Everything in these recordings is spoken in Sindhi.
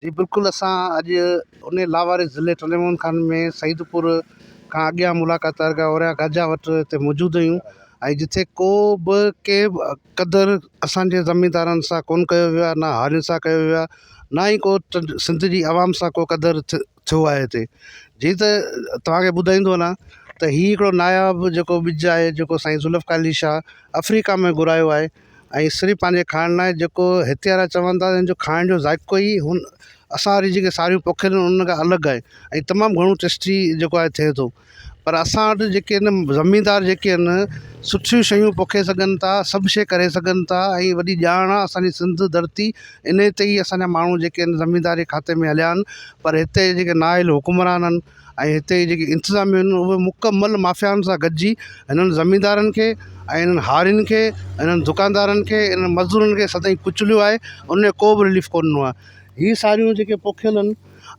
جي بلڪل اسان اڄ انهي لاوارث ضلعي ٽنڊي محمد خان ۾ سعيد پور کان اڳيان ملاقات درگاهه اوريان گاجا وٽ هتي موجود آهيون ۽ جتي ڪو به ڪي به قدر اسان جي زميندارن سان ڪونه ڪيو ويو آهي نه هارين سان ڪيو ويو آهي نه ئي ڪو سنڌ جي عوام سان ڪو قدر ٿيو آهي هتي جي ته توهان کي ٻڌائيندو هلان ته هي هڪڙو ناياب جيڪو ٻج آهي جيڪو سائين ذوالفقار علي شاهه آفريڪا ۾ گهرايو آهي ۽ صرف پنهنجي کائڻ لاءِ جيڪو هتي وارا چون ٿا هن جو کائڻ جو ذائقو ئي هن اسان واري جيڪي ساريون پوکيل آهن ان کان الڳ آهي ۽ تمام گهڻو ٽيسٽي جيڪو آهي ٿئي ٿو پر اسان وٽ جيڪي آهن زميندار جيڪي آهن سٺيون شيون پوکي سگهن ٿا سڀ شيءِ ڪري سگهن ٿا ۽ وڏي ڄاڻ آهي اسان جي سنڌ ڌرتي ان تي ئي اسان جا ماڻهو جيڪي آهن زمينداري کاتي ۾ هليا آهن پر هتي جيڪي نااهل حڪمران آهن ۽ هتي جيڪي انتظاميا آهن اهي مڪمل مافيائن سان گڏجي هنن زميندارن کي ۽ هنن هارين کي هنن دڪاندارن کي هنن مزدورن کي سدائين ڪچليو آهي ان ۾ ڪو به رليف ڪونه ڏنو آهي هي ساريون جيڪي پوکيل آهن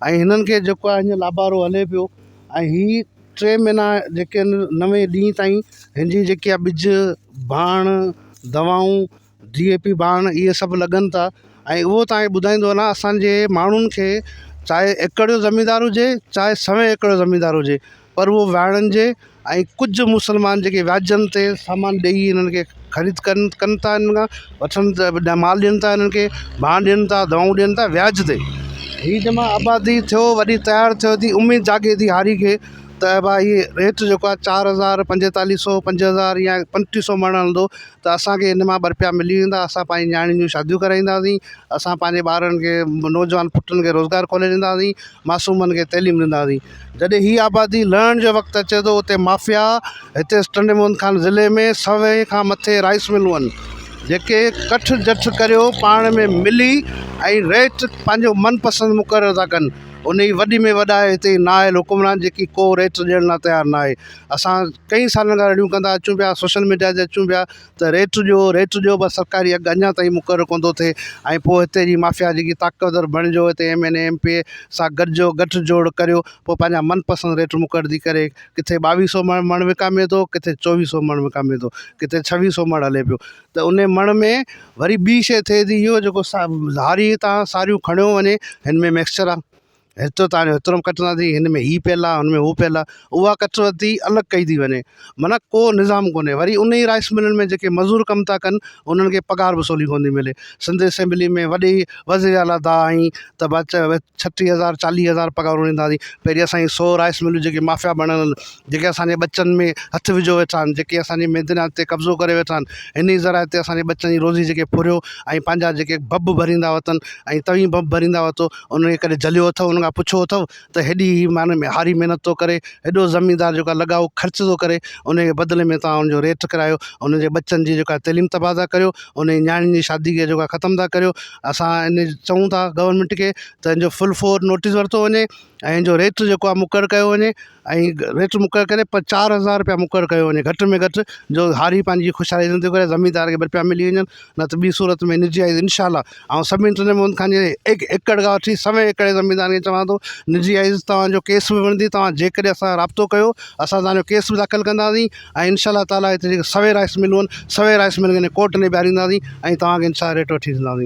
۽ هنن کي جيڪو آهي هينئر لابارو هلي پيو ۽ هي ٽي مهينا جيڪي آهن نوي ڏينهن تائين هن جي جيڪي آهي ٻج ڀاڻ دوائون ڊي اي پي ڀاڻ اهي سڀ لڳن ٿا ۽ اهو توهان کي ٻڌائيندو هلان اسان جي ماڻهن کي چاهي ايڪڙ جو زميندار هجي چاهي سوين ايڪڙ جو زميندار هجي پر اهو واڻن جي ۽ ڪجهه مسلمان جيڪي وياجن تي سامان ڏيئي هنن کي خريد ڪن ڪن ٿا هنن کان وٺن ٿا مال ڏين ٿا هنن کي ڀاڻ ڏين ٿا دوائون ڏين ٿا وياج تي هي جنهن مهل آبادي ٿيو وڏي تيار ٿيو ٿي اميد جاڳي ٿي هاري کي ته ڀائي ريٽ جيڪو آهي 4000 45 سو 5000 يا 35 سو مڻ هلندو ته اسان کي ان مان ٻه رپيا ملي ويندا اسان پنهنجي نياڻين جون شاديون ڪرائينداسين اسان پنهنجي ٻارن کي نوجوان پٽن کي روزگار کولي ڏينداسين معصومن کي تعليم ڏينداسين جڏهن هي آبادي لهڻ جو وقت اچي ٿو اتي مافيا هتي ٽنڊي محمد خان ضلعي ۾ سوين کان مٿي رائس ملون آهن جيڪي ڪٺ جٺ ڪريو پاڻ ۾ ملي ۽ ريٽ پنهنجو من پسند مقرر ٿا ڪن ان جي وڏي ۾ وڏا هتي نااهل حڪمران جيڪي ڪو ريٽ ڏيڻ لاء تيار نه آهي اسان ڪئي سالن کان رڙيون ڪندا اچون پيا سوشل ميڊيا تي اچون پيا ته ريٽ ڏيو ريٽ ڏيو پر سرڪاري اگهه اڃا تائين مقرر ڪونه ٿو ٿئي ۽ پوء هتي جي مافيا جيڪي طاقتور بڻجو هتي M N A M P A سان گڏجو ڳٺ جوڙ ڪريو پوء پنهنجا من پسند ريٽ مقرر ٿي ڪري ڪٿي ٻاويهه سو مڻ مڻ وڪامي ٿو ڪٿي چوويهه سو مڻ وڪامي ٿو ڪٿي ڇويهه سو مڻ هلي پيو ته ان مڻ ۾ وري ٻي شيء ٿئي ٿي اهو جيڪو هاري هتان ساريون کڻيو وڃي هن ۾ مڪسچر آهي هيترو توهان جو هيترو ڪٽنداسين هن ۾ هي پيل آهي هن ۾ هو پيل آهي اها ڪٽ وڌي الڳ ڪئي ٿي وڃي معنيٰ ڪو نظام ڪونهي وري ان ئي رائس ملن ۾ جيڪي مزور ڪم ٿا ڪن انهن کي پگهار به سولي ڪونه ٿي ملي سنڌ اسيمبلي ۾ وڏي وزير اعليٰ دا آئين ته ڇٽيهه هزار چاليهه هزار پگهارون ڏينداسين پهرين اسان جي سو رائس ملون جيڪي مافيا بڻيل آهن جيڪي اسان جي ٻچن ۾ هٿ وجهيو ويٺا آهن جيڪي اسان جي ميدان تي قبضو ڪري ويٺا آهن ان ئي ذرائع تي اسان جي ٻچن جي روزي جيڪي ڦريو ۽ پنهنجا جيڪي ڀڀ ڀريندا وتن ۽ توهين ڀڀ ڀريندا وتو انهن کي ڪڏهن جهليو اٿو انهن کان پڇيو اٿو ته هيڏي هي معنيٰ هاري محنت ٿو ڪري هيڏو زميندار جيڪو آهي لڳائو خرچ ٿو ڪري ان جي بدلي ۾ توهان ان جو ريٽ ڪرايو ان جي ٻچن جي جيڪا تعليم تباهه ٿا ڪريو ان جي نياڻين جي شادي کي جيڪو آهي ختم ٿا ڪريو اسان ان چئون ٿا گورنمينٽ کي ته ان جو فل فور نوٽيس ورتو وڃي ۽ ان جو ريٽ جيڪو آهي مقرر ڪيو وڃي ۽ ريٽ مقرر ڪري پر 4000 روپيا مقرر ڪيو وڃي گهٽ ۾ گهٽ جو هاري پنهنجي خوشحالي زندگي گذاري زميندار کي ٻه روپيا ملي وڃن نه ته ٻي صورت ۾ نجي آئي انشاء الله آئون سڀني ٽنڊي محمد خان جي ايڪ ايڪڙ کان وٺي سوين ايڪڙ جي زميندارن کي چوان ٿو نجي آئي توهان جو ڪيس به وڙهندي توهان جيڪڏهن اسان سان رابطو ڪيو اسان توهان جو ڪيس به داخل ڪنداسين ۽ انشاء الله تعاليٰ هتي جيڪي سوين رائس ملون آهن سوين رائس ملن کي ڪورٽ ۾ بيهارينداسين ۽ توهان کي انشاء الله ريٽ وٺي ڏينداسين.